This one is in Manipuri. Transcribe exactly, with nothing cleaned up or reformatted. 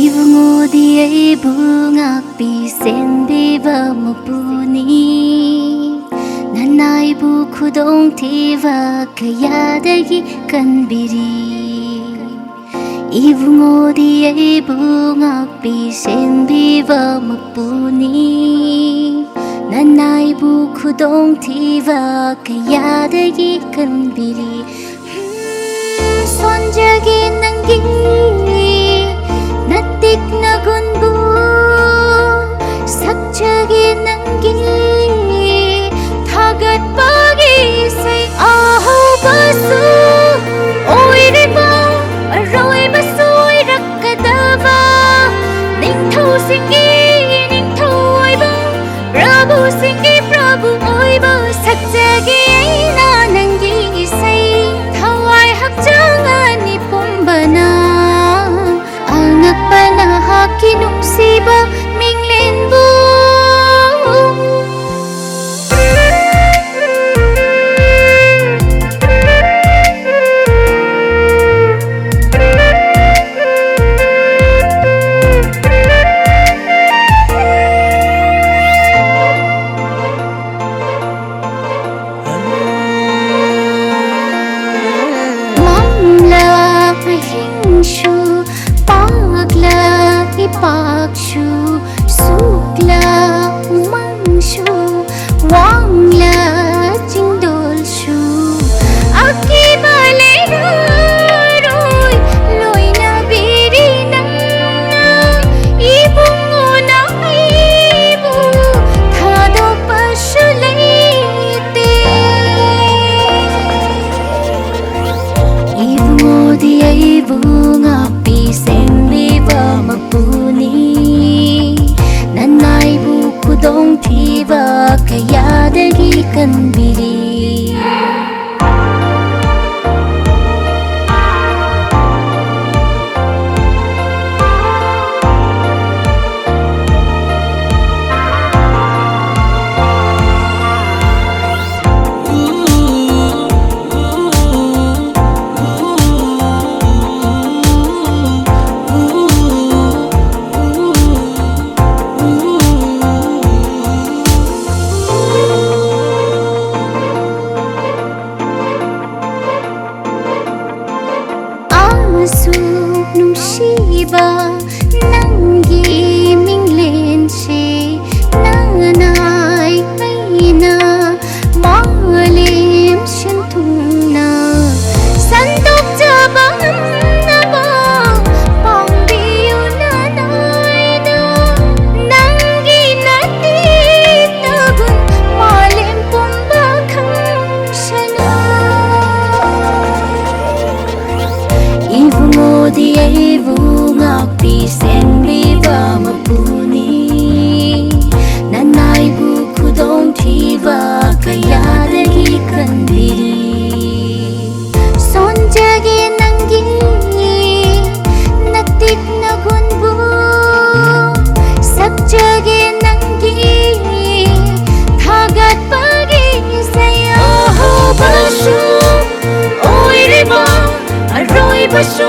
ꯏꯕꯨꯡꯉꯣꯗꯤ ꯑꯩꯕꯨ ꯉꯥꯛꯄꯤ ꯁꯦꯟꯕꯤꯕ ꯃꯄꯨꯅꯤ꯫ ꯅꯅꯥꯏꯕꯨ ꯈꯨꯗꯣꯡꯊꯤꯕ ꯀꯌꯥꯗꯒꯤ ꯀꯟꯕꯤꯔꯤ꯫ ꯏꯕꯨꯡꯉꯣꯗꯤ ꯑꯩꯕꯨ ꯉꯥꯛꯄꯤ ꯁꯦꯟꯕꯤꯕ ꯃꯄꯨꯅꯤ꯫ ꯅꯅꯥꯏꯕꯨ ꯈꯨꯗꯣꯡꯊꯤꯕ ꯀꯌꯥꯗꯒꯤ ꯀꯟꯕꯤꯔꯤ꯫ ꯁꯣꯟꯖꯒꯦ ꯅꯪꯒꯤ ꯅꯇꯤꯛ ꯅꯒꯨꯟꯕꯨ, ꯁꯛꯆꯒꯦ ꯅꯪꯒꯤ ꯊꯥꯒꯠꯄꯒꯤ ꯏꯁꯩ꯫ ꯑꯍꯧꯕꯁꯨ ꯑꯣꯏꯔꯤꯕ, ꯑꯔꯣꯏꯕꯁꯨ ꯑꯣꯏꯔꯛꯀꯗꯕ ꯅꯤꯡꯊꯧꯁꯤꯡꯒꯤ ꯅꯤꯡꯊꯧ ꯑꯣꯏꯕ, ꯄ꯭ꯔꯚꯨꯁꯤꯡꯒꯤ ꯄ꯭ꯔꯚꯨ ꯑꯣꯏꯕ ꯁꯛꯆꯒꯦ ꯑꯩꯅ ꯅꯪꯒꯤ ꯏꯁꯩ꯫ ꯊꯋꯥꯏ ꯍꯛꯆꯥꯡ ꯑꯅꯤ ꯄꯨꯝꯕꯅ ꯑꯉꯛꯄ ꯅꯍꯥꯛꯀꯤ ꯅꯨꯡꯁꯤꯕ ꯃꯤꯡꯂꯦꯟꯕꯨ꯫ ꯃꯝꯂꯥ ꯑꯍꯤꯡꯁꯨ, ꯄꯥꯛꯂꯥ ꯏꯄꯥꯛꯁꯨ, ꯁꯨꯛꯂꯥ ꯎꯃꯪꯁꯨ, ꯋꯥꯡꯂꯥ ꯆꯤꯡꯗꯣꯜꯁꯨ, ꯑꯀꯤꯕ ꯂꯩꯔꯔꯣꯏ, ꯂꯣꯏꯅꯕꯤꯔꯤ ꯅꯪꯅ, ꯏꯕꯨꯡꯉꯣꯅ ꯑꯩꯕꯨ ꯊꯥꯗꯣꯛꯄꯁꯨ ꯂꯩꯇꯦ꯫ ꯏꯕꯨꯡꯉꯣꯗꯤ ꯑꯩꯕꯨ ꯉꯥꯛꯄꯤ ꯁꯦꯟꯕꯤꯕ ꯃꯄꯨꯅꯤ꯫ ꯅꯅꯥꯏꯕꯨ ꯈꯨꯗꯣꯡꯊꯤꯕ ꯀꯌꯥꯗꯒꯤ ꯀꯟꯕꯤꯔꯤ꯫ ꯁꯨꯛ ꯅꯨꯡꯁꯤꯕ ꯅꯪꯒꯤ ꯃꯤꯡꯂꯦꯟꯁꯦ ꯅꯅꯥꯏ ꯑꯩꯅ ꯃꯥꯂꯦꯝ ꯁꯤꯟꯊꯨꯡꯅ ꯁꯟꯗꯣꯛꯆꯕ ꯉꯝꯅꯕ ꯄꯥꯡꯕꯤꯌꯨ ꯅꯅꯥꯏꯅ꯫ ꯅꯪꯒꯤ ꯅꯇꯤꯛ ꯅꯒꯨꯟ ꯃꯥꯂꯦꯝ ꯄꯨꯝꯕ ꯈꯪꯁꯅꯨ꯫ ꯏꯕꯨꯡꯉꯣꯗꯤ ꯑꯩꯕꯨ ꯉꯥꯛꯄꯤ ꯁꯦꯟꯕꯤꯕ ꯃꯄꯨꯅꯤ꯫ ꯅꯅꯥꯏꯕꯨ ꯈꯨꯗꯣꯡꯊꯤꯕ ꯀꯌꯥꯗꯒꯤ ꯀꯟꯕꯤꯔꯤ꯫ ꯁꯣꯟꯖꯒꯦ ꯅꯪꯒꯤ ꯅꯇꯤꯛ ꯅꯒꯨꯟꯕꯨ, ꯁꯛꯆꯒꯦ ꯅꯪꯒꯤ ꯊꯥꯒꯠꯄꯒꯤ ꯏꯁꯩ꯫ ꯑꯍꯧꯕꯁꯨ ꯑꯣꯏꯔꯤꯕ, ꯑꯔꯣꯏꯕꯁꯨ